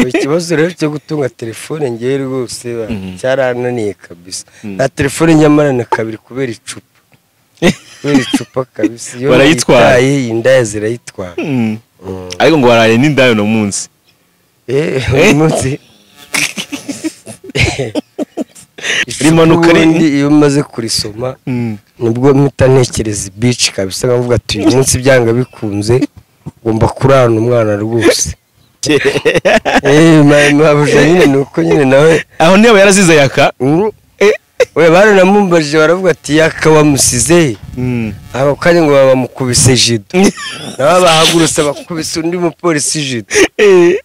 Ikibazo rero cyo gutunga telefone ngewe rwose cyarananiye kabisa. Na telefone nyamarana kabiri kubera icupa. Kubera icupa kabisa. Iyo Barayitwara. Indaya zirayitwara. Ariko ngo waraye n'indaya no munsi. Uyu munsi. Rimanuka iyo umaze kurisoma nibwo mpita ntekereza beach kabisa, nkavuga ati uyu munsi byanga bikunze ngomba kurana umwana rwose. Mabuja nyine nuko nyine nawe aho niba yarazize Yaka. We baranamumbaje baravuga ati Yaka wamusize aho kanya ngo bamukubise jido, nawe bahagurutse bakubise undi mupolisi jido,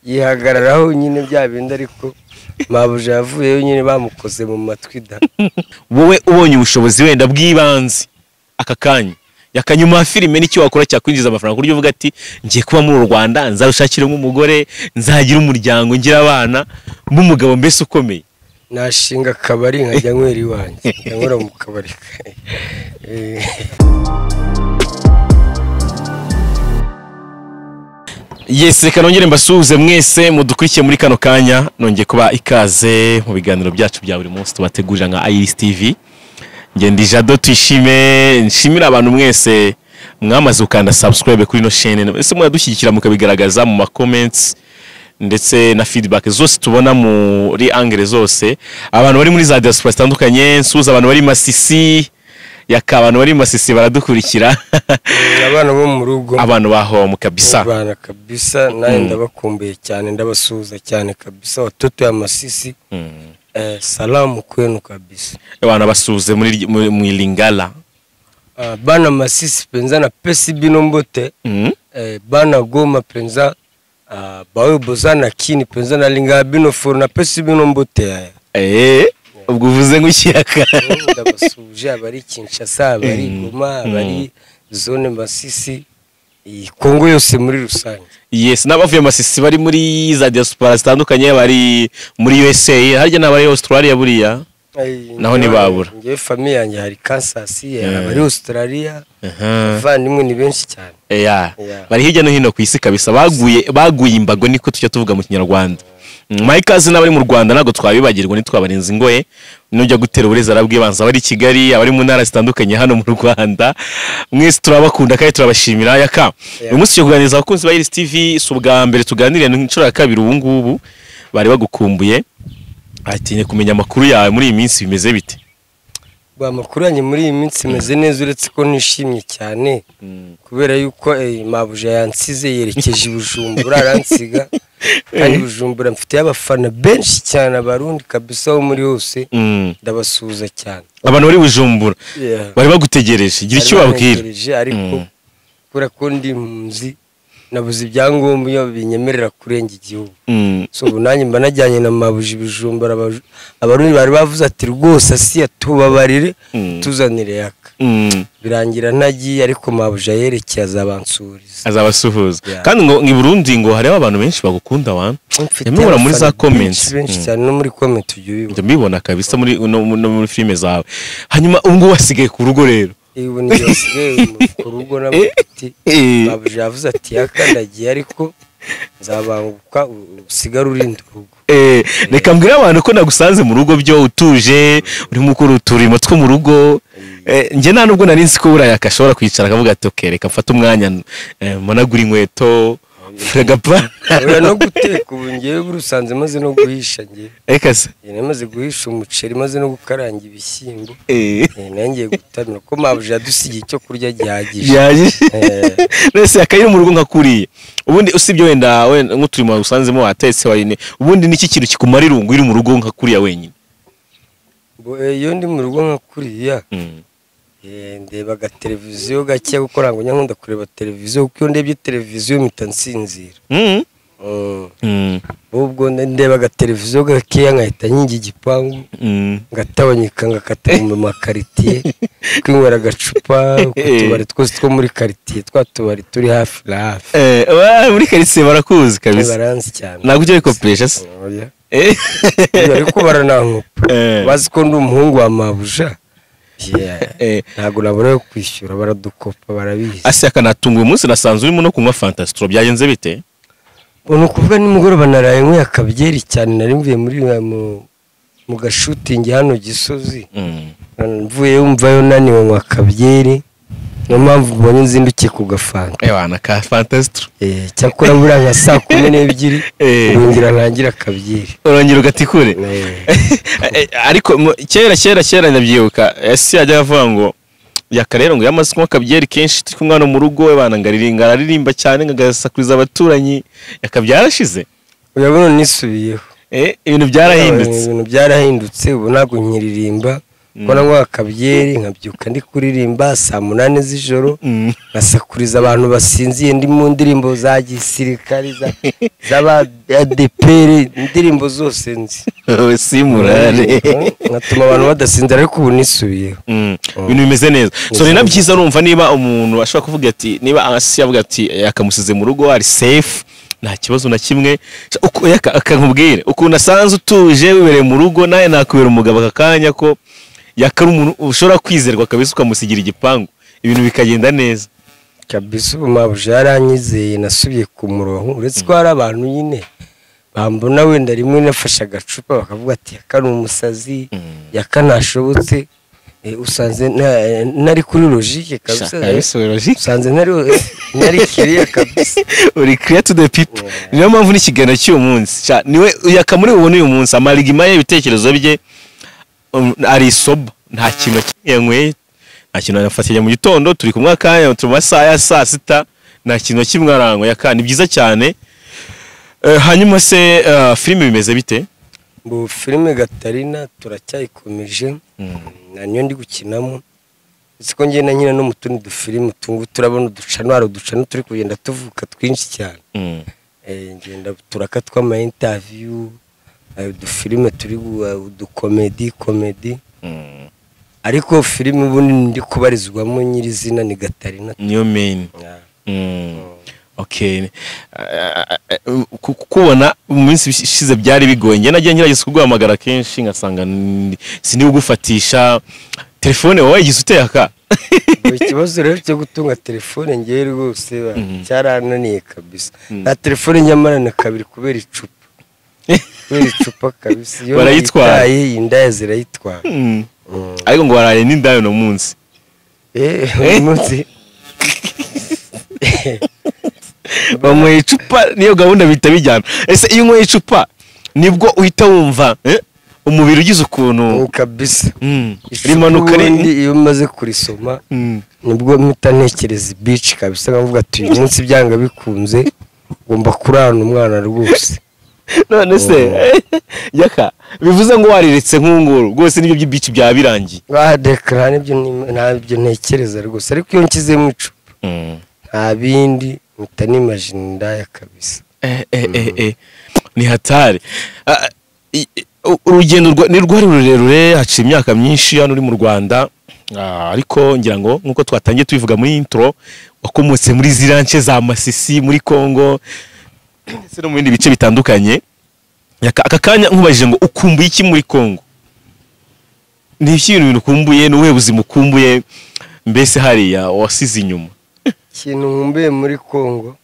yihagararaho nyine bya bindi, ariko mabuja yavuyeyo nyine bamukoze mu matwi da. Wowe ubonye ubushobozi wenda bw'ibanze aka kanya yakanyuma filime n'icyo wakora cyakwinjiza amafaranga kuryo uvuga ati ngiye kuba muri Rwanda nzarushakira nk'umugore, nzagira umuryango, ngira abana, mb'umugabo mbese ukomeye. Nashinga akabari nkajya nywera iwanjye, nkajya nywera mu kabari. Yes, reka nongere mbasuhuze mwese mudukurikiye muri kano kanya, nongeye kuba ikaze mu biganiro byacu bya buri munsi tubategurira nka Iris TV. Ngendi Jado Tuyishime, nshimira abantu mwese mwamaze gukanda subscribe kuri no chaîne, ese muradushyigikira mukabigaragaza mu ma comments ndetse na feedback zose tubona muri angle zose. Abantu bari muri za diaspora zitandukanye, nsuhuza abantu bari Masisi, Yaka abantu bari Masisi baradukurikira. Abana bo mu rugo, abantu ba home kabisa, abana kabisa, naye ndabakumbuye cyane, ndabasuhuza cyane kabisa, watoto ya Masisi. Salamu kwenu kabisa. Abana basuhuze muri mu Lingala. Bana Masisi penza na pesi bino mbote. Bana Goma penza, bawe bozana kini penza na Lingala bino for na pesi bino mbote aya. Ubwo uvuze ngushyaka. Ndabasuje abari Kinshasa, abari Goma, abari zone Masisi, Kongo yose muri rusange. Yes, n'abavuye Masisi bari muri za diaspora zitandukanye, bari muri USA, harya n'abari Australia buriya. Naho ntibabura. Ngewe famille yanjye hari Kansas, abari Australia, abavandimwe ni benshi cyane. Bari hirya no hino ku isi kabisa, baguye imbago niko tujya tuvuga mu Kinyarwanda. Mike n'abari mu Rwanda ntabwo twabibagirwa, ntitwabarenza ingoye. Nujya gutera uburezi arabwibanza abari Kigali, abari mu ntara zitandukanye hano mu Rwanda, mwese turabakunda kandi turabashimira. Yaka uyu munsi cyo kuganiriza abakunzi ba Iris TV si ubwa mbere tuganiriye, ni inshuro ya kabiri ubu ngubu, bari bagukumbuye atinye kumenya amakuru yawe muri iyi minsi bimeze bite? Ba amakuru yanjye muri iyi minsi meze neza, uretse ko nishimye cyane kubera yuko mabuja yansize yerekeje i Bujumbura aransiga. Kandi Bujumbura mfite abafana benshi cyane, abarundi kabisa bo muri hose, ndabasuhuza cyane. Abantu bari Bujumbura bari bagutegereje, gira icyo babwira. Ariko kubera ko ndi impunzi nabuze ibyangombwa iyo binyemerera kurenga igihugu. So ubu nanjye mba najyanye na mabuja i Bujumbura, abarundi bari bavuze ati rwose Asiya tubabarire tuzanire Yaka. Birangira ntagiye, ariko mabuja yerekeye azabansuriza, azabasuhuza. Kandi ngo i Burundi ngo hariho abantu benshi bagukunda wana. Yamubona muri za comments benshi cyane, no muri comment ujye ubibona. Ndabibona kabisa muri no muri filime zawe. Hanyuma ubu ngubu wasigaye ku rugo rero. Ubu ni wasigaye ku rugo n'abati. Mabuja yavuze ati Yaka ndagiye ariko nzabanguka usigare urinda urugo. Reka mbwira abantu ko nagusanze mu rugo byo utuje, urimo ukora uturimo two mu rugo. Njye nta nubwo nari nzi ko buriya Yaka ashobora kwicara akavuga ati okay reka mfate umwanya mpanagure inkweto, gapa. Oya no guteka ubu ngewe burusanze maze no guhisha ngewe. Eka se. Namaze guhisha umuceri, maze no gukaranga ibishyimbo. Nangiye gutamira ko mabuja yadusigiye icyo kurya gihagije. Nese Yaka mu rugo nkakuriye. Ubundi usibye wenda nk'uturimo usanzemo watetse warine, ubundi niki kintu kikumara irungu iri mu rugo nkakuriya wenyine? Iyo ndi mu rugo nkakuriya ndeba aga televiziyo gake, kuko ntabwo nkunda kureba televiziyo, kuko iyo ndebye televiziyo mpita nsinzira. Ubwo ndeba aga televiziyo gakeya nkahita nkinga igipangu, ngatabanyika ngakata mu makaritiye, kwinywera agacupa ku tubari twose two muri karitiye, twa tubari turi hafi na hafi. Muri karitiye barakuzi kabisa, baranzi cyane. Ntabwo ujya wikopesha se? Ariko baranankupa, bazi ko ndi umuhungu wa mabuja. Ntabwo nabura kwishyura, baradukopa barabizi. Ase akanatunga uyu munsi nasanze urimo no kunywa Fantasitro, byagenze bite? Ni ukuvuga nimugoroba naraye nyweye akabyeri cyane, nari mvuye muri mu gashutingi hano Gisozi. Mvuye wumvayo naniwe nywa akabyeri, niyo mpamvu mbonye nzindukiye ku gafanta. Ewana ka fantastic. Cyakora buriya nka saa 12 urongera ntangira akabyeri. Urongera ugatikure. Ariko kera ndabyibuka ese yajya avuga ngo Yaka rero ngo yamaze kunywa akabyeri kenshi turi kumwe hano mu rugo, abana ngariringa araririmba cyane ngagasakuriza abaturanyi. Yaka byarashize. Urabona nisubiyeho. Ibintu byarahindutse. Ibintu byarahindutse, ubu ntabwo nkiririmba. Ko nanywa akabyeri nkabyuka ndi kuririmba saa 8 z'ijoro, ngasakuriza abantu basinziye ndi mu ndirimbo za gisirikari z'aba ADPR, indirimbo zose nzi. Simurare. Ngatuma abantu badasinzira, ariko ubu nisubiyeho. Ibintu bimeze neza. So ni na byiza urumva niba umuntu ashobora kuvuga ati niba asi yavuga ati yakamusize mu rugo ari safe, nta kibazo na kimwe. Akankubwire ukuntu asanze utuje wibereye mu rugo, naye nakubera umugabo aka kanya ko yakari umuntu ushobora kwizerwa kabisa ukamusigira igipangu ibintu bikagenda neza kabisa. Ubu mabuja yaranyizeye, nasubiye ku murongo, uretse ko hari abantu nyine bambona wenda rimwe nafashe agacupa bakavuga ati yaka ni umusazi, yaka ntashobotse. Usanze nari kuri logique kabisa, usanze nari clear kabisa, uri clear to the people. Niyo mpamvu n'ikiganiro cy'uyu munsi niwe Yaka muri ubone uyu munsi amarigima ye ibitekerezo bye ari soba, nta kintu kimwe nta kintu nafatira mu gitondo, turi kumwe akanya turi mu masaha ya saa 6, nta kintu kimwe arangwa. Yaka ni byiza cyane. Hanyuma se filime bimeze bite? Ngo filime Gatarina turacyayikomeje, na niyo ndi gukinamo. Siko ngenda nyina no mu tundi dufilime tungu turabona uducano, uducano turi kugenda tuvuka twinshi cyane. Ngenda turakatwa ama interview, udufilime turi udukomedi komedi. Ariko filime ubundi ndi kubarizwamo nyirizina ni Gatarina, niyo main. Okay. Kubona mu minsi ishize byari bigoye, njye nagiye ngerageza kuguhamagara kenshi ngasanga sinigufatisha telefone wowe igize uteka. Ikibazo rero cyo gutunga telefone ngiye rwose cyarananiye kabisa. Na telefone nyamarana kabiri kubera icupa. Kubera icupa kabisa. Iyo barayitwaye indaya zirayitwara. Ariko ngo waraye n'indaya no munsi. Munsi. Bamwe icupa niyo gahunda bita bijyana. Ese iyo unyweye icupa nibwo uhita wumva umubiri ugize ukuntu kabisa. Rimanuka iyo umaze kurisoma nibwo mpita ntekereza beach kabisa, nkavuga ati uyu munsi byanga bikunze ngomba kurana umwana rwose. None se Yaka bivuze ngo wariretse nk'unguru rwose nibyo by'ibici bya birangiye? Badekara nibyo ntabyo ntekereza rwose, ariko iyo nkize mu icupa nta bindi mpita nimagine indaya kabisa. Ni hatari. Urugendo ni rwari rurerure, haciye imyaka myinshi hano uri mu Rwanda, ariko ngira ngo nkuko twatangiye tubivuga muri intro, wakomotse muri ziranche za Masisi muri Kongo ndetse no mu bindi bice bitandukanye. Aka kanya nkubajije ngo ukumbuye iki muri Kongo? Ni iki ibintu ukumbuye, ni ubuhe buzima ukumbuye mbese hariya wasize inyuma? Ikintu nkumbuye muri Kongo,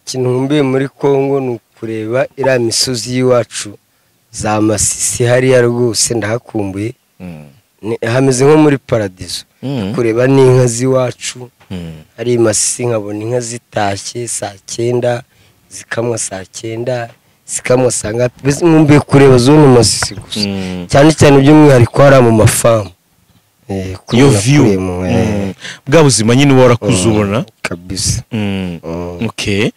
ikintu nkumbuye muri Kongo ni ukureba iriya misozi y'iwacu za Masisi hariya rwose ndahakumbuye. Hameze nko muri paradizo. Kureba n'inka z'iwacu hari Masisi, nkabona inka zitashye saa 9 zikamwa saa 9 zikamwa saa ngapi, mbese nkumbuye kureba zone Masisi gusa, cyane cyane by'umwihariko hari mu mafamu. Iyo view bwa buzima nyine uhora kuzubona kabisa. Okay,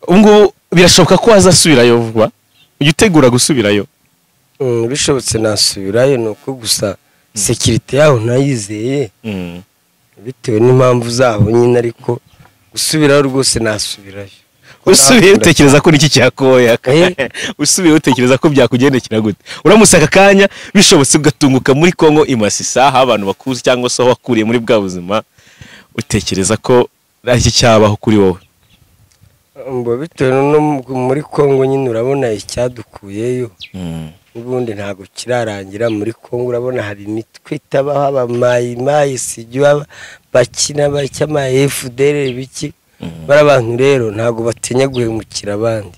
ubwo birashoboka ko wazasubirayo vuba? Ujya utegura gusubirayo? Bishobotse nasubirayo, ni uko gusa sekirite yaho ntayizeye bitewe n'impamvu zaho nyine, ariko gusubirayo rwose nasubirayo. Usubiye utekereza ko niki cyakoya? Usubiye utekereza ko byakugendekera gute? Uramutse aka kanya bishobotse ugatunguka muri Kongo i Masisi, aho abantu bakuzi cyangwa se aho wakuriye muri bwa buzima, utekereza ko ari iki cyabaho kuri wowe? Ngo bitewe no muri Kongo nyine urabona icyadukuyeyo n'ubundi ntabwo kirarangira. Muri Kongo urabona hari imitwe itabaho, abamayimayi sijya bakina bacyama FDL biki. Bari abantu rero ntabwo batinya guhemukira abandi,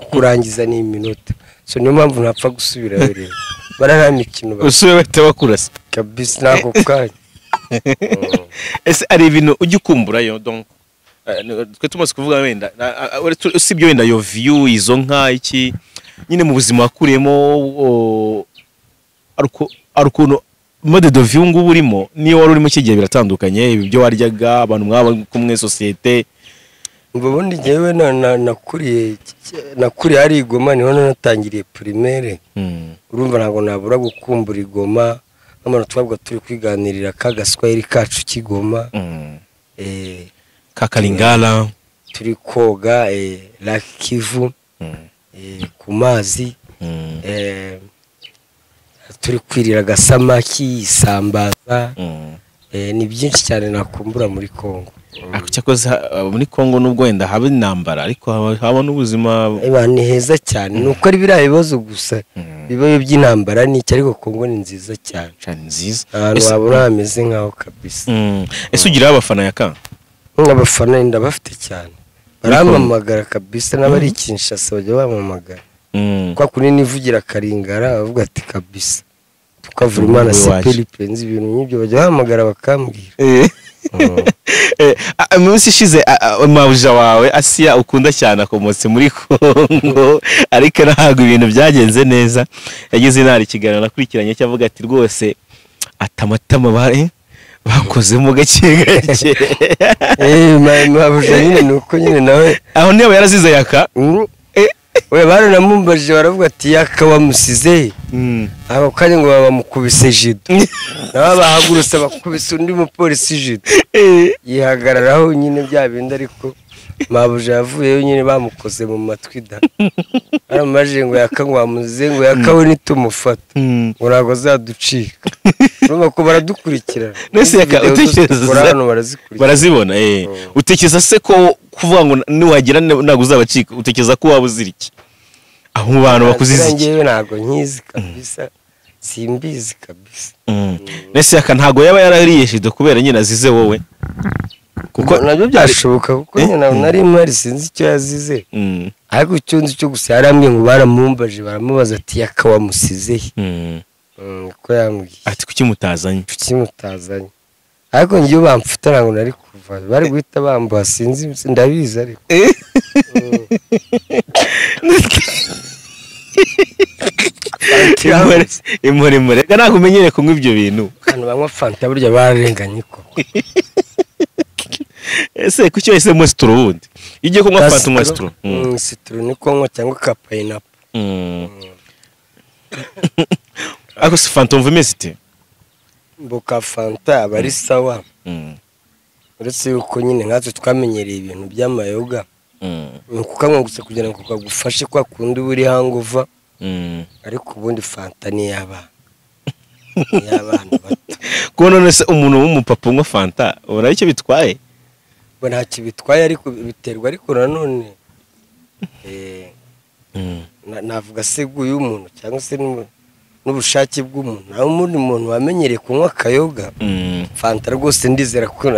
kurangiza ni iminota. So niyo mpamvu ntapfa gusubirayo rero, bara nta mikino usubiye bahita bakurasa kabisa nako kanya. Ese ari ibintu ujya ukumburayo? Donc twe tumaze kuvuga wenda usibye wenda yo view izo nka iki nyine mu buzima wakuriyemo, ari ukuntu mode de vie ngubu urimo niyo wari urimo kigiye biratandukanye, ibi byo waryaga, abantu mwaba kumwe, societe. Ubundi njyewe nakuriye ari i Goma, niho natangiriye primaire. Urumva ntabwo nabura gukumbura i Goma, nk'abantu twabwa turi kwiganirira ka gaswahili kacu k'Igoma, Kakalingala, turi koga Lake Kivu, ku mazi, turi kwirira agasamaki, isambaza, ni byinshi cyane nakumbura muri Kongo. Ariko cyakoze muri Kongo nubwo wenda haba intambara ariko haba n'ubuzima. Ni heza cyane, nuko ari biriya bibazo gusa biba by'intambara n'iki, ariko Kongo ni nziza cyane. Cyane nziza. Ahantu wabona hameze nkaho kabisa. Ese ugira abafana yaka? Abafana ndabafite cyane, baramamagara kabisa, n'abari Kinshasa bajya bamamagara. Kwa kuni nivugira Karingara bavuga ati kabisa tukavura Imana sepeli penzi, ibintu nk'ibyo bajya bahamagara bakambwira. Mu minsi ishize mabuja wawe Asiya ukunda cyane akomotse muri Kongo, ariko ntabwo ibintu byagenze neza. Yagize inama ikiganiro nakurikiranye cyavuga ati rwose atamatama bakozemo gake gake. Mabuja nyine nuko nyine nawe aho niba yarazize yaka. We baranamumbaje baravuga ati yaka wamusize, ako kanya ngo bamukubise jido, nabo bahagurutse bakubise undi mupolisi jido, yihagararaho nyine bya bindi. Ariko mabuja yavuyeyo nyine bamukoze mu matwi da, baramubajije ngo yaka ngo wamuzize, ngo yaka we nitumufata ngo ntabwo azaducika. Urumva ko baradukurikirana. Nese yaka utekereza barazibona. Utekereza se ko kuvuga ngo niwagira ntabwo uzabacika, utekereza ko waba uzira iki aho mu bantu bakuziza iki? Njyewe ntabwo nkizi kabisa, simbizi kabisa. Nese yaka ntabwo yaba yarariye shido kubera nyine azize wowe? Kuko nabyo byashoboka, kuko nyine nari mpari sinzi icyo yazize, ariko icyo nzi cyo gusa yarambwiye ngo baramumbaje baramubaza ati yaka wamusize he, ko yambwiye ati kuki mutazanye, kuki mutazanye. Ariko ngiyo bamfuta ntabwo nari kuva, bari guhita bambuha, sinzi ndabizi ariko. Imuremure reka ntabwo umenyere kunywa ibyo bintu. Abantu banywa fanta burya bararenganye koko. Ese kuki wahisemo sitoro ubundi? Iyo ugiye kunywa fanta unywa sitoro? Sitoro ni kunywa cyangwa ka pineapple. Ariko si fanta wumva imeze ite? Mboka fanta aba ari sawa, uretse yuko nyine nkatwe twamenyereye ibintu by'amayoga, ni ukukanywa gusa kugira ngo kagufashe kwa kundi uba uri hangover, ariko ubundi fanta ni iy'abana, iy'abana bato. Kuko none se umuntu w'umupapa unywa fanta ubona icyo bitwaye? Ngo ntacyo bitwaye, ariko biterwa. Ariko nanone navuga se guyu umuntu cyangwa se n'ubushake bw'umuntu. Naho umuntu muntu wamenyereye kunywa akayoga fanta rwose ndizera ko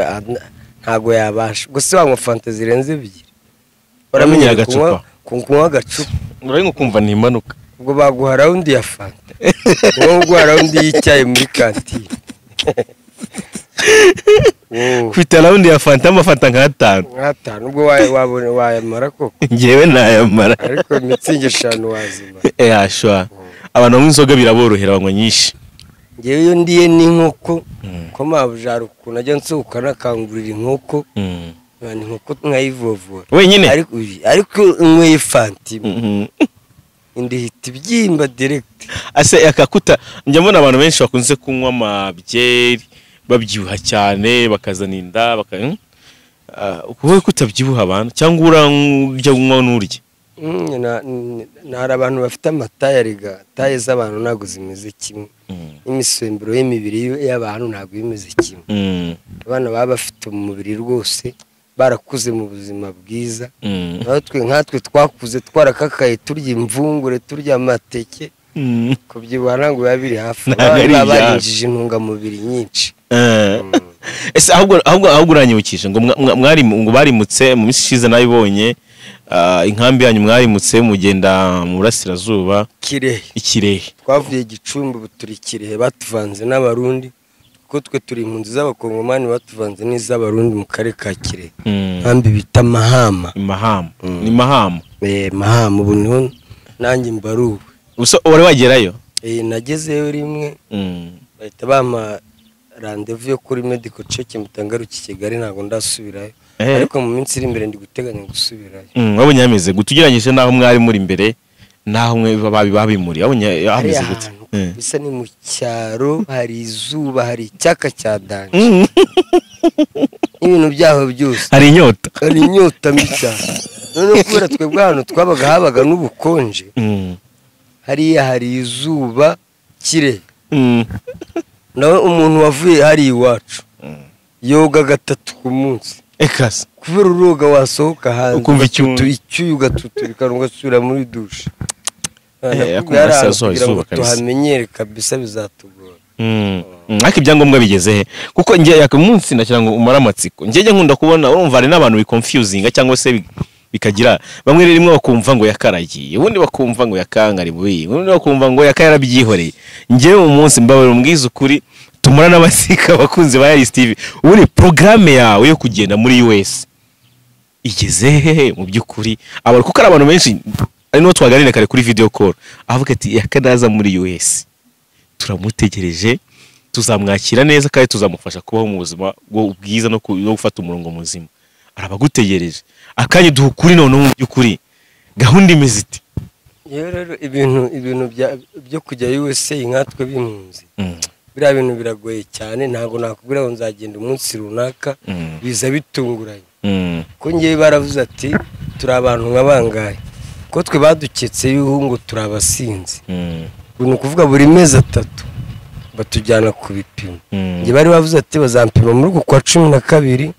ntago yabasha. Gusa wanywa fanta zirenze ebyiri uramenyera agacupa, kunywa agacupa urari kumva ni impanuka. Ubwo baguha rawundi ya fanta, wowe uguha rawundi y'icyayi muri kantine. Kwita rawundi ya fanta amafanta nk'atanu nk'atanu, ubwo wabona wayamara koko? Njyewe nayamara, ariko mitsingi 5 wazimara. Ashwa abantu banywa inzoga biraborohera, banywa nyinshi. Njyewe iyo ndiye n'inkoko ko mabuja hari ukuntu ajya nsohoka nakangurira inkoko, inkoko nkayivovora wenyine, ariko nyweye fanta indi hita ibyimba direct. Ase akakuta njya mbona abantu benshi bakunze kunywa amabyeri babyibuha cyane bakazana inda baka wowe kutabyibuha abantu cyangwa urajya kunywa n'urya? Hari abantu bafite amataye, arega taye z'abantu ntabwo zimeze kimwe, imisemburo y'imibiri y'abantu ntabwo imeze kimwe. Abana baba bafite umubiri rwose barakuze mu buzima bwiza, natwe nkatwe twakuze twarakakaye turya imvungure turya amateke, kubyibuha ntabwo biba biri hafi, baba barinjije intungamubiri nyinshi. Ese ahubwo uranyibukije ngo mwari ngo barimutse mu minsi ishize nabibonye, inkambi yanyu mwarimutse mugenda mu burasirazuba Kirehe. Ikirehe. Twavuye Gicumbi ubu turi Kirehe, batuvanze n'Abarundi kuko twe turi impunzi z'Abakongomani, batuvanze n'iz'Abarundi mu karere ka Kirehe. Nkambi bita Mahama. Mahama. Ni Mahama. Mahama ubu niho nanjye mbaruwe. Uso wari wagerayo? Nagezeyo rimwe. Bahita bampa rendez-vous yo kuri medical check mutangaruka i Kigali, ntabwo ndasubirayo. Ariko mu minsi iri imbere ndi guteganya gusubirayo. Wabonye hameze gute ugereranyije n'aho mwari muri imbere n'aho mwe babimuri? Wabonye hameze gute? Bisa ni mu cyaro, hari izuba, hari icyaka cya danje. Ibintu byaho byose. Hari inyota. Hari inyota mbi cyane. None kubera twebwe hano twabaga habaga n'ubukonje. Hariya hari izuba Kirehe. Nawe umuntu wavuye hari iwacu yoga gatatu ku munsi. Ekase. Kubera uroga wasohoka hanze ukumva icyuyu ugatuturika ugasubira muri douche. Tuhamenyere kabisa bizatugora. Ariko ibyangombwa bigeze he? Kuko ngiye yaka munsi ndakira ngo umara amatsiko. Ngiye nkunda kubona urumva ari n'abantu biconfusinga cyangwa se bikagira bamwe rimwe bakumva ngo yakaragiye, ubundi bakumva ngo yakangari buyi, ubundi bakumva ngo yakayarabyihoreye. Ngiye mu munsi mbabara umbwiza ukuri tumara n'abasika abakunzi ba Iris TV. Ubundi programme yawe yo kugenda muri US igeze hehe mu byukuri? Abantu kuko ari abantu benshi ari no twaganira kare kuri video call avuga ati yakadaza muri US turamutegereje, tuzamwakira neza kandi tuzamufasha kubaho mu buzima bwiza no gufata umurongo muzima. Arabagutegereje akanye duhukuri none mu byukuri gahunda imeze ite? Yewe rero ibintu byo kujya USA nkatwe b'impunzi biriya bintu biragoye cyane, ntabwo nakubwira ngo nzagenda umunsi runaka, biza bitunguranye. Ko ngiye baravuze ati turi abantu nka bangahe, ko twe baduketse yuhu ngo turi abasinzi. Ni ukuvuga buri mezi atatu batujyana ku bipimo. Ngiye bari bavuze ati bazampima muri uku kwa 12,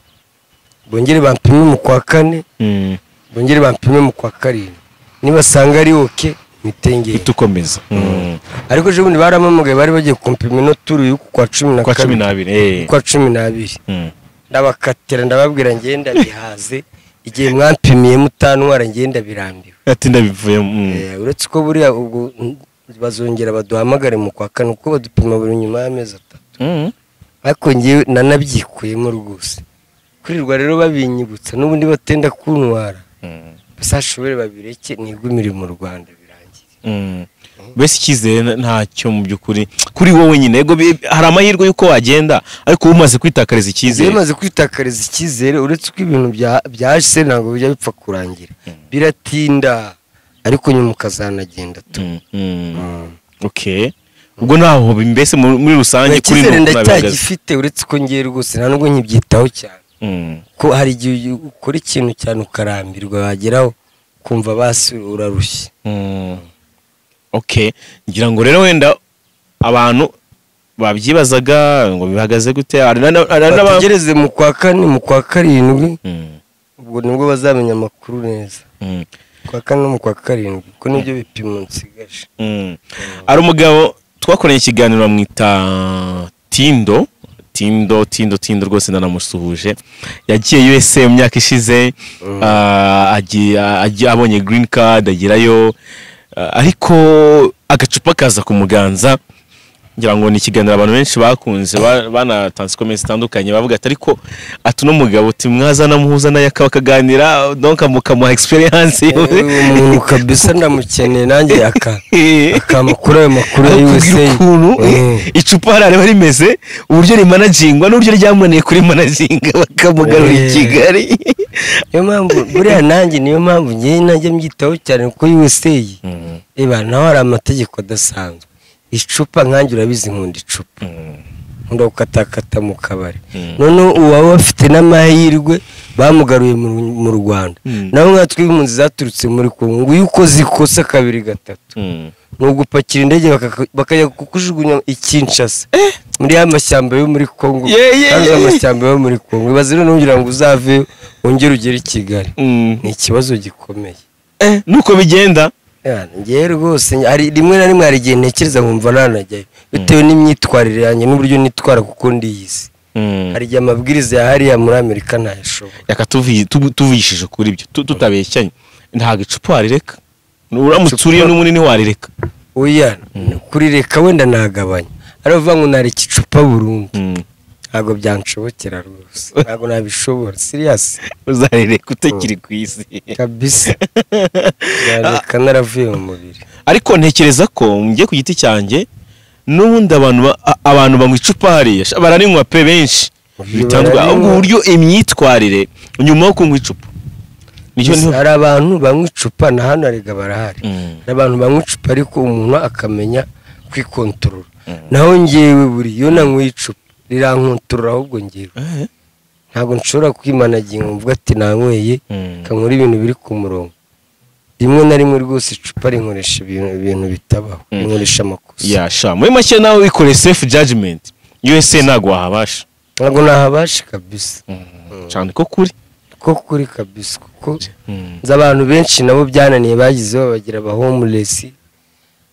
bongere bampime mu kwa 4, bongere bampime mu kwa 7. Nibasanga ari okay mitengeye itukomeza. Ariko ejo bundi baramamagaye bari bagiye kumpima ino turu y'uku kwa 12. Kwa 12. Ndabakatira ndababwira ngenda bihaze, igihe mwampimiye mutantwara ngenda birambiwe. Ati ndabivuyemo. Uretse ko buriya ubwo bazongera baduhamagare mu kwa 4 kuko badupima buri nyuma y'amezi 3. Ariko ngiye nanabyikuyemo rwose. Kurirwa rero babinyibutsa n'ubundi batenda kuntwara. Basashobore babireke nigumire mu Rwanda birangiye. Mbese icyizere ntacyo mu byukuri kuri wowe nyine. Yego hari amahirwe yuko wagenda ariko umaze kwitakariza icyizere. Umaze kwitakariza icyizere uretse ko ibintu byahise ntabwo bijya bipfa kurangira. Biratinda ariko nyuma ukazanagenda tu. Okay. Ubwo naho mbese muri rusange kuri no ndacyagifite uretse ko ngiye rwose nta nubwo nkibyitaho cyane. Ko hari igihe ukora ikintu cyane ukarambirwa wageraho kumva basi urarushye. Okay, ngira ngo rero wenda abantu babyibazaga ngo bihagaze gute, bategereze mu kwa 4 mu kwa 7, ubwo nibwo bazamenya amakuru neza. Kwa 4 no mu kwa 7 kuko nibyo bipimo nsigaje. Ari umugabo twakoranye ikiganiro bamwita Tindo Tindo Tindo Tindo rwose ndanamusuhuje. Yagiye USA mu myaka ishize, agiye abonye green card agerayo, ariko agacupa kaza kumuganza. Ngira ngo ni ikiganiro abantu benshi bakunze, banatanze comments zitandukanye bavuga ati ariko ati no mugabo timwazana muhuza naye akaba kaganira donc mukamuha experience. Umuntu kabisa ndamukeneye nanjye akamakuru ayo makuru ya USA icupa harare bari uburyo rimanagingwa n'uburyo ryamunaniye kuri managinga bakamugarura i Kigali. Niyo mpamvu buriya nanjye niyo mpamvu ngiye najya mbyitaho cyane kuko USA eba naho hari amategeko adasanzwe. Icupa nkanjye urabizi nkunda icupa, nkunda gukatakata mu kabari. None uwaba afite n'amahirwe bamugaruye mu Rwanda, naho nkatwe impunzi zaturutse muri Kongo iyo ukoze ikosa kabiri gatatu ni ugupakira indege bakajya kukujugunya i Kinshasa muri ya mashyamba yo muri Kongo. Kandi amashyamba yo muri Kongo ibaze none ugira ngo uzave wongere ugere i Kigali, ni ikibazo gikomeye. Nuko bigenda. Ngewe rwose hari rimwe na rimwe hari igihe ntekereza nkumva nanajyayo bitewe n'imyitwarire yanjye n'uburyo nitwara kuko ndiyizi. Hari igihe amabwiriza ya hariya muri Amerika ntayashobora. Yaka tuvugishije kuri ibyo tutabeshyanye, ntabwo icupa warireka, uramutse uriye n'umunini warireka. Oya, kurireka wenda nagabanya, ariko uvuga ngo nareka icupa burundu ntabwo byanshobokera rwose, ntabwo nabishobora serious. Uzarireka utakiri ku isi kabisa, nareka naravuye mu mubiri. Ariko ntekereza ko ngiye ku giti cyanjye n'ubundi abantu banywa icupa hariya bararinywa pe benshi bitandukanye, ahubwo uburyo imyitwarire nyuma yo kunywa icupa. Hari abantu banywa icupa na hano arega barahari, hari abantu banywa icupa ariko umuntu akamenya kwikontorora. Naho ngewe buri iyo nanywa icupa rirankontorora, ahubwo ngewe ntabwo nshobora kwimanagira ngo mvuge ati nanyweye kankora ibintu biri ku murongo. Rimwe na rimwe rwose icupa rinkoresha ibintu bitabaho, rinkoresha amakosa. Yasha muri make nawe wikoreye self judgment, USA ntabwo wahabasha. Ntabwo nahabasha kabisa. Cyane ko kuri ko kuri kabisa, kuko nzi abantu benshi nabo byananiye bagizeho bagira aba homeless,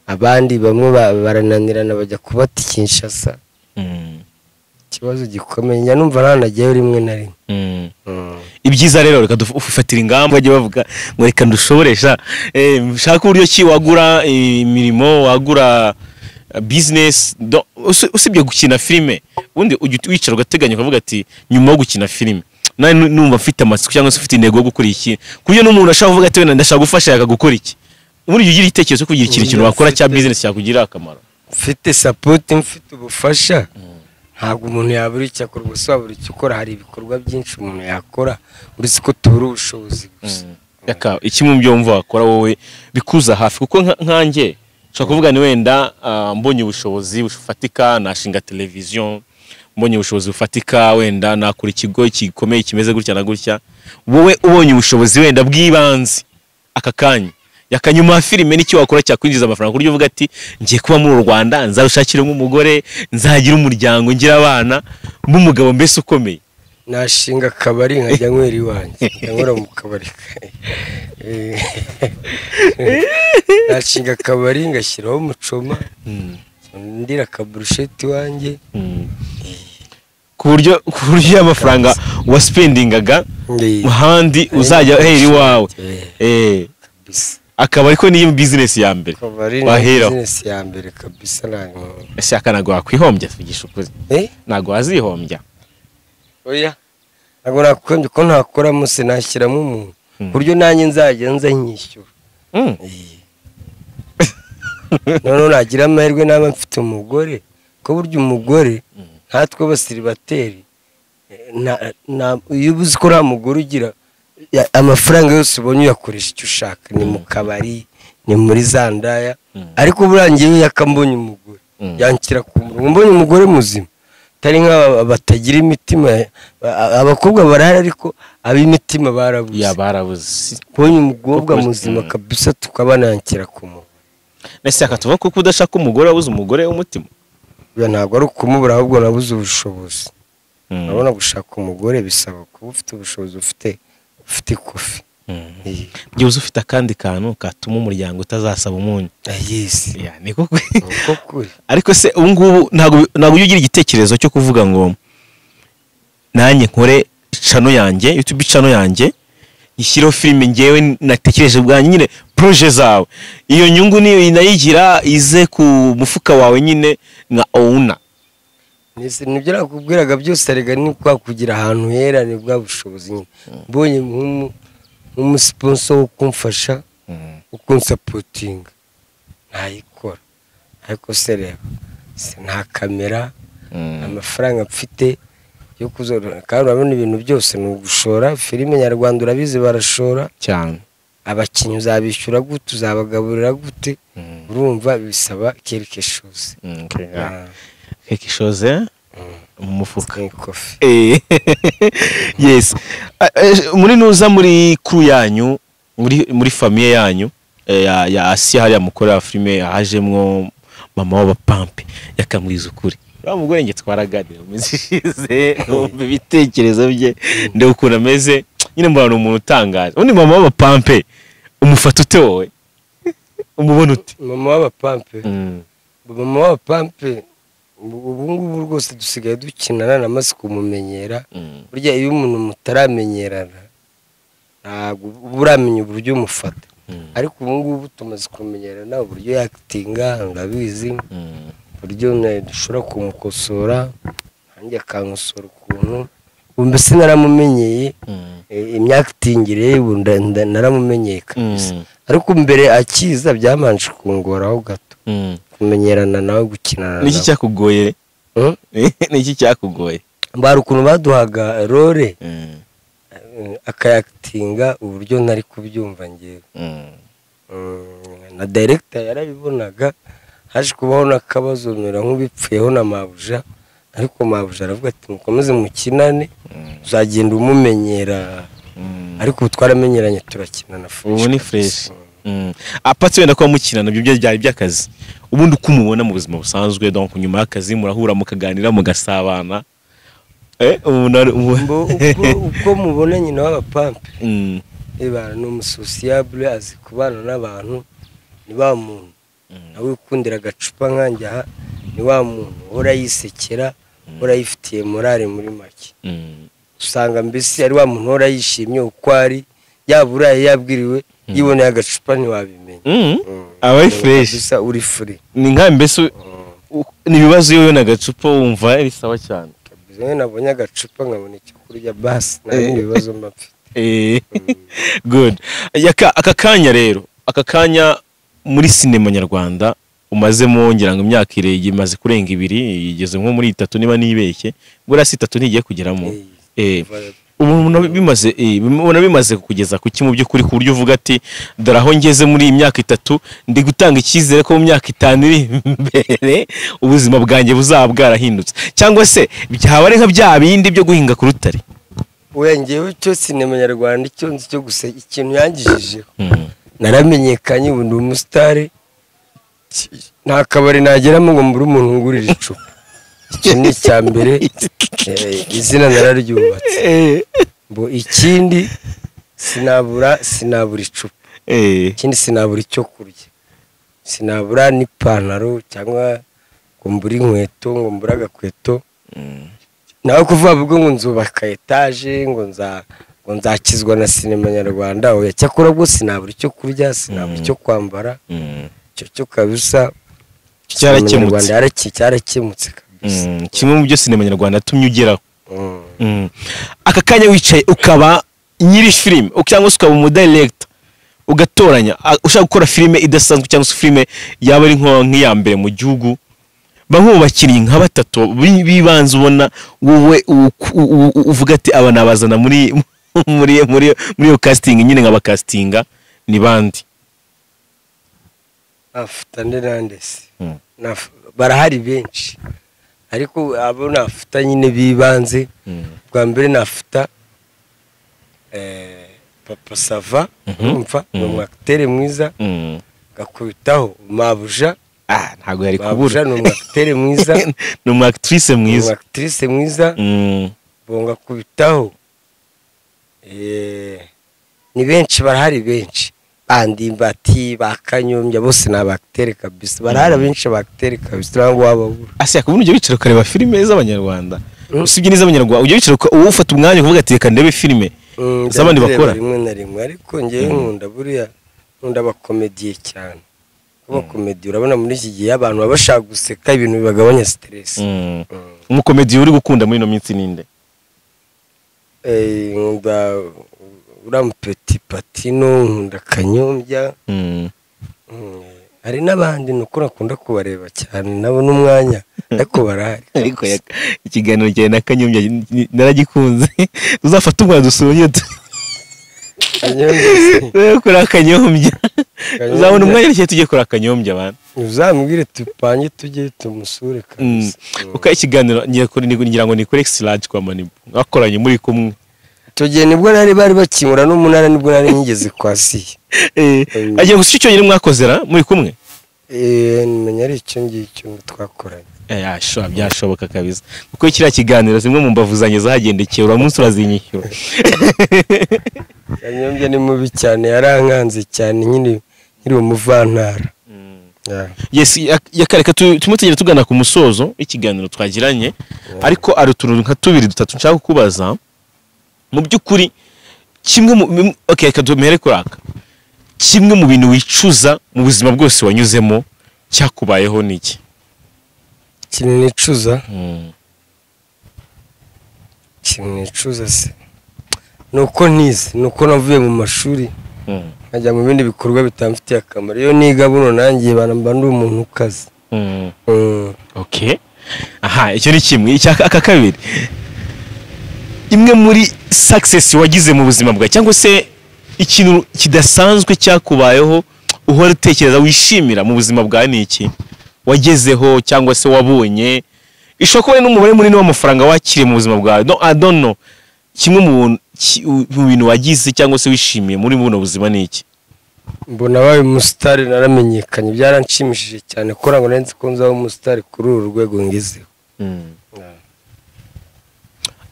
abandi bamwe barananirana bajya kubata Kinshasa. Ikibazo gikomeye, njya numva nanagiyeyo rimwe na rimwe. Ibyiza rero reka dufatira ingamba, bajye bavuga ngo reka ndushoboresha, shaka uburyo ki wagura imirimo, wagura business, usibye gukina filime. Ubundi ujya wicara ugateganya ukavuga ati nyuma yo gukina filime nawe numva mfite amatsiko cyangwa se ufite intego yo gukora iki, ku buryo n'umuntu ashaka kuvuga ati wenda ndashaka gufasha yakagukora iki. Ubundi ugira igitekerezo cyo kugira ikintu wakora cya business cyakugirira akamaro. Mfite support, mfite ubufasha, ntabwo umuntu yabura icyo akora, gusa wabura icyo ukora. Hari ibikorwa byinshi umuntu yakora uretse ko tubura ubushobozi gusa. Yaka ikimwe mu byo wumva wakora wowe bikuza hafi, kuko nkanjye nshobora kuvuga ni wenda mbonye ubushobozi bufatika nashinga televiziyo, mbonye ubushobozi bufatika wenda nakora ikigo gikomeye kimeze gutya na gutya. Wowe ubonye ubushobozi wenda bw'ibanze aka kanya, yakanyuma filime n'icyo wakora cyakwinjiza amafaranga, ku buryo uvuga ati ngiye kuba muri Rwanda nzarushakira nk'umugore, nzagira umuryango, ngira abana, nk'umugabo mbese ukomeye. Nashinga akabari nkajya nywera iwanjye, nkora mu kabari. Nashinga akabari ngashyiraho umucoma, ndira akaburusheti iwanjye. Ku buryo amafaranga waspendingaga ahandi uzajya hera iwawe. Akaba ariko niyo business ya mbere wahera, business ya mbere kabisa. Ntabwo ese akanago wakwihombya, tuvugisha ukuri ntabwo wazihombya. Oya, ntabwo nakwihombya ko ntakoramo, sinashyiramo umuntu ku buryo nanjye nzajya nza nyishyura. Noneho nagira amahirwe naba mfite umugore, ko burya umugore nkatwe abasiribateri, iyo uzi ko nta mugore ugira, amafaranga yose ubonye uyakoresha icyo ushaka, ni mu kabari, ni muri za ndaya. Ariko burangiye yakambonye umugore yanshyira ku murongo, mbonye umugore muzima atari nk'aba batagira imitima. Abakobwa barahari ariko ab'imitima barabuze. Barabuze. Mbonye umukobwa muzima kabisa tukaba yanshyira ku murongo. Nese akatuvuga ko udashaka umugore wabuze umugore w'umutima. Ntabwo ari ukumubura, ahubwo nabuze ubushobozi. Urabona gushaka umugore bisaba kuba ufite ubushobozi, ufite ikofi. Byibuze ufite akandi kantu katuma umuryango utazasaba umunyu. Niko kuri. Ariko se ubu ngubu ntabwo ujya ugira igitekerezo cyo kuvuga ngo nanjye nkore channel yanjye, YouTube channel yanjye, ishyireho filime ngewe natekereje bwanjye nyine, projet zawe. Iyo nyungu niyo inayigira ize ku mufuka wawe nyine nka owner. Nibyo nakubwiraga byose, arega ni kwa kugira ahantu hera, ni bwa bushobozi nyine. Mbonye nk'umusponsor wo kumfasha, wo kunsapotinga, ntayikora. Ariko se reba, nta kamera, amafaranga mfite yo kuzorora, kandi urabona ibintu byose ni ugushora. Filime nyarwanda urabizi barashora cyane, abakinnyi uzabishyura gute, uzabagaburira gute, urumva bisaba quelque chose. Quelque chose mu mufuka. Yes. Muri nuza muri crew yanyu, muri famille yanyu ya Asia hariya mukora filime, hajemwo mama w'abapampe yakamwiza ukuri. Uriya mugore nge twaraganira mu minsi ishize, numva ibitekerezo bye, ndeba ukuntu ameze nyine, mbona ni umuntu utangaje. Ubundi mama w'abapampe umufata ute wowe? Umubona ute? Mama w'abapampe, mama w'abapampe Ubu ngubu rwose dusigaye dukinana, namaze kumumenyera. Burya iyo umuntu mutaramenyerana ntabwo uba uramenya uburyo umufata, ariko ubu ngubu tumaze kumenyerana uburyo yakitinga ndabizi, uburyo dushobora kumukosora nanjye akankosora ukuntu. Ubu mbese naramumenyeye, imyakitingire ubu naramumenyeye kabisa. Ariko mbere akiza byamanje kungoraho gato kumenyerana nawe, gukinana nawe. Niki cyakugoye? Niki cyakugoye? Mbara ukuntu baduhaga role akayakitinga uburyo ntari kubyumva ngewe. Na director yarabibonaga, haje kubaho n'akabazo mera nk'ubipfuyeho na mabuja, ariko mabuja aravuga ati mukomeze mukinane uzagenda umumenyera. Ariko ubu twaramenyeranye turakinana fresh. Ubu ni fresh. Apatse wenda kuba mukinana ibyo byari by'akazi, ubundi uko umubona mu buzima busanzwe, donc nyuma y'akazi murahura mukaganira mugasabana. Uko mubona nyina w'abapampe ni umusosiyabule, azi kubana n'abantu, ni wa muntu nawe wikundira agacupa nkanjye aha, ni wa muntu uhora yisekera, uhora yifitiye morale muri make. Usanga mbese ari wa muntu uhora yishimye uko ari, yaba uraye yabwiriwe, yiboneye agacupa ntiwabimenya. Aba ari fresh, uri free. Ni nka mbese ni ibibazo iyo ubona agacupa wumva ari sawa cyane. Iyo nabonye agacupa nkabona icyo kurya basi nta bindi bibazo mba mfite. Good. Aka kanya rero, aka kanya muri sinema nyarwanda umazemo ngira ngo imyaka imaze kurenga 2, igeze nko muri 3 niba nibeshye, buriya si 3 ntigiye kugeramo. Ubu bimaze kugeza kuki mu by'ukuri, ku buryo uvuga ati dore aho ngeze muri iyi myaka 3 ndi gutanga icyizere ko mu myaka 5 iri imbere ubuzima bwanjye buzaba bwarahindutse, cyangwa se byaba ari nka bya bindi byo guhinga ku rutare? Oya, ngewe cyo sinema nyarwanda icyo nzi cyo gusa ikintu yangijijeho, naramenyekanye ubu ndi umusitari, nta kabari nageramo ngo mbure umuntu ngurira icupa. Icyo ni icya mbere, izina nararyubatse. Bo ikindi sinabura icupa, ikindi sinabura icyo kurya, sinabura n'ipantaro cyangwa ngo mbure inkweto, ngo mbure agakweto. Nawe kuvuga ubwo ngo nzubaka etaje, ngo nzakizwa na sinema nyarwanda, oya. Cyakora bwo sinabura icyo kurya, sinabura icyo kwambara, icyo cyo kabisa cyarakemutse, cyarakemutse kabisa. Kimwe mu byo sinema nyarwanda yatumye ugeraho. Aka kanya wicaye ukaba nyiri filime cyangwa se ukaba umudirector, ugatoranya ushaka gukora filime idasanzwe cyangwa se filime yaba ari nk'iya mbere mu gihugu, bamwe mu bakinnyi nka batatu bibanze ubona wowe uvuga ati aba nabazana muri muri muri muri iyo casting nyine nk'abacastinga ni bandi? Afuta ndandese barahari benshi, ariko abo nafuta nyine bibanze. Bwa mbere nafuta Papa Sava, urumva ni umwakiteri mwiza, gakubitaho Mabuja. Ntabwo yari kubura, ni umwakiteri mwiza, ni umwaktrice mwiza, umwaktrice mwiza. Bonga kubitaho ni benshi, barahari benshi, Bandimbati, Bakanyombya, bose ni abakiteri kabisa, barahari benshi abakiteri kabisa, ntabwo wababura. Ase yakubona ujya wicara ukareba filime z'abanyarwanda, usibye n'iz'abanyarwanda ujya wicara ufata umwanya ukavuga ati reka ndebe filime z'abandi bakora rimwe na rimwe. Ariko ngewe nkunda buriya, nkunda abakomediye cyane. Abakomediye urabona muri iki gihe abantu baba bashaka guseka, ibintu bibagabanya stress. Umukomediye uri gukunda muri ino minsi ninde? Nkunda uriya Petit Patino, nkunda Kanyombya, hari n'abandi nuko nakunda kubareba cyane nabo n'umwanya, ariko barahari. Ariko ikiganiro cyawe na Kanyombya naragikunze, uzafata umwana dusubire kuri Kanyombya, uzabona umwanya cyo tujye kuri Kanyombya bana, uzambwire tupange tujye tumusure kabisa. Uko ikiganiro ngira ngo ni kuri X-Large kwa Manibu mwakoranye muri kumwe icyo gihe, nibwo nari bari bakimura n'umunara, nibwo nari ngeze kwa Siya. Agiye gusa icyo cyonyine mwakozera muri kumwe? Menya ari icyo ngicyo twakoranye. Byashoboka kabisa, kuko kiriya kiganiro zimwe mu mbavu zanjye zahagendekeye, uramunsi urazinyishyura. Kanyombya ni mubi cyane, yarankanze cyane nkiri umuvantara. Yes, yakareka turimo tugenda tugana ku musozo w'ikiganiro twagiranye, ariko ari utuntu nka tubiri dutatu nshaka kukubaza. Mu by'ukuri kimwe mu okay, reka duhere kuri aka. Kimwe mu bintu wicuza mu buzima bwose wanyuzemo cyakubayeho ni iki? Ikintu nicuza? Ikintu nicuza se nuko ntize, nuko navuye mu mashuri nkajya mu bindi bikorwa bitamfitiye akamaro. Iyo niga buno nanjye mba ndi umuntu ukaze. Okay. Aha, icyo ni kimwe. Aka kabiri, imwe muri success wagize mu buzima bwawe cyangwa se ikintu kidasanzwe cyakubayeho uhora utekereza wishimira mu buzima bwawe ni iki wagezeho cyangwa se wabonye? Ishobora kuba n'umubare munini w'amafaranga wakiriye mu buzima bwawe. No, I don't know. Kimwe mu bintu wagize cyangwa se wishimiye muri buno buzima ni iki? Mbona baye umusitari, naramenyekanye, byaranshimishije cyane ko ntabwo nari nzi ko nzaba umusitari kuri uru rwego ngezeho.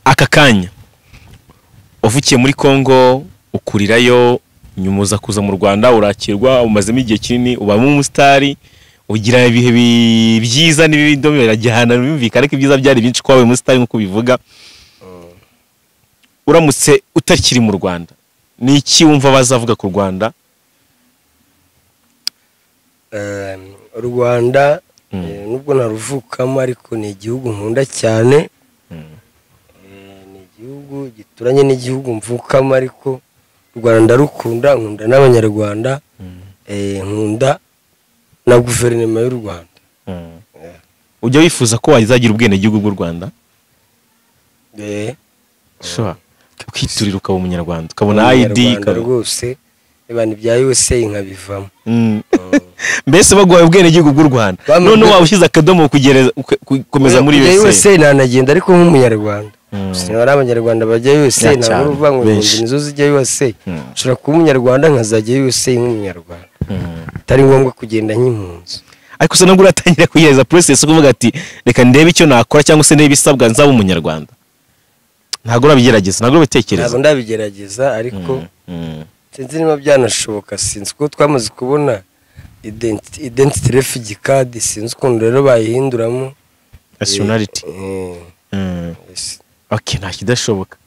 Aka kanya wavukiye muri Kongo, ukurirayo, nyuma uza kuza mu Rwanda, urakirwa, umazemo igihe kinini, ubamo umusitari, ugira ibihe byiza n'ibibi birajyana, bimvikana, ariko ibyiza byari byinshi ko wabaye umusitari nk'uko bivuga. Uramutse utakiri mu Rwanda, ni iki wumva bazavuga ku Rwanda? U Rwanda nubwo naruvukamo ariko ni igihugu nkunda cyane. Ni igihugu gituranye n'igihugu mvukamo, ariko u Rwanda ndarukunda, nkunda n'Abanyarwanda, nkunda na guverinoma y'u Rwanda. Ujya wifuza ko wazagira ubwenegihugu bw'u Rwanda? Sure. Ukiturira ukaba umunyarwanda, ukabona ID rwose, ibintu bya USA nkabivamo. Mbese baguhaye ubwenegihugu bw'u Rwanda, none waba ushyize akadomo kugereza gukomeza muri USA? USA nanagenda ariko nk'umunyarwanda. Sinari abanyarwanda bajya USA, ntabwo uvuga ngo impunzi nizo zijya USA. Nshobora kuba umunyarwanda nkazajya USA nk'umunyarwanda, atari ngombwa kugenda nk'impunzi. Ariko se nubwo uratangira kugereza process kuvuga ati reka ndebe icyo nakora cyangwa se ndebe ibisabwa nzaba umunyarwanda, ntabwo urabigerageza, ntabwo urabitekereza? Ntabwo ndabigerageza, ariko sinzi niba byanashoboka, sinzi ko twamaze kubona identity refugee card, sinzi ukuntu rero bayihinduramo nationality. Okay, nta kidashoboka.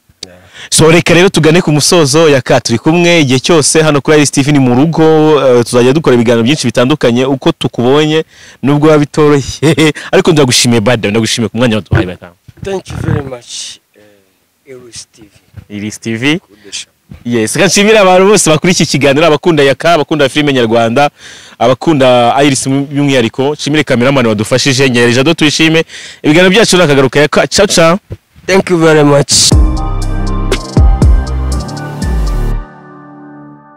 So reka rero tugane ku musozo. Yaka turi kumwe igihe cyose hano kuri Iris TV ni mu rugo, tuzajya dukora ibiganiro byinshi bitandukanye uko tukubonye, nubwo biba bitoroshye, ariko ndagushimiye bad, ndagushimiye ku mwanya waduhaye. Thank you very much. Iris TV. Iris TV. Yes, reka nshimire abantu bose bakuri iki kiganiro, abakunda Yaka, abakunda filime nyarwanda, abakunda Iris by'umwihariko. Nshimire cameraman wadufashije, Nyerejado, tuyishime. Ibiganiro byacu nakagaruka. Yaka, ciao ciao. Thank you very much.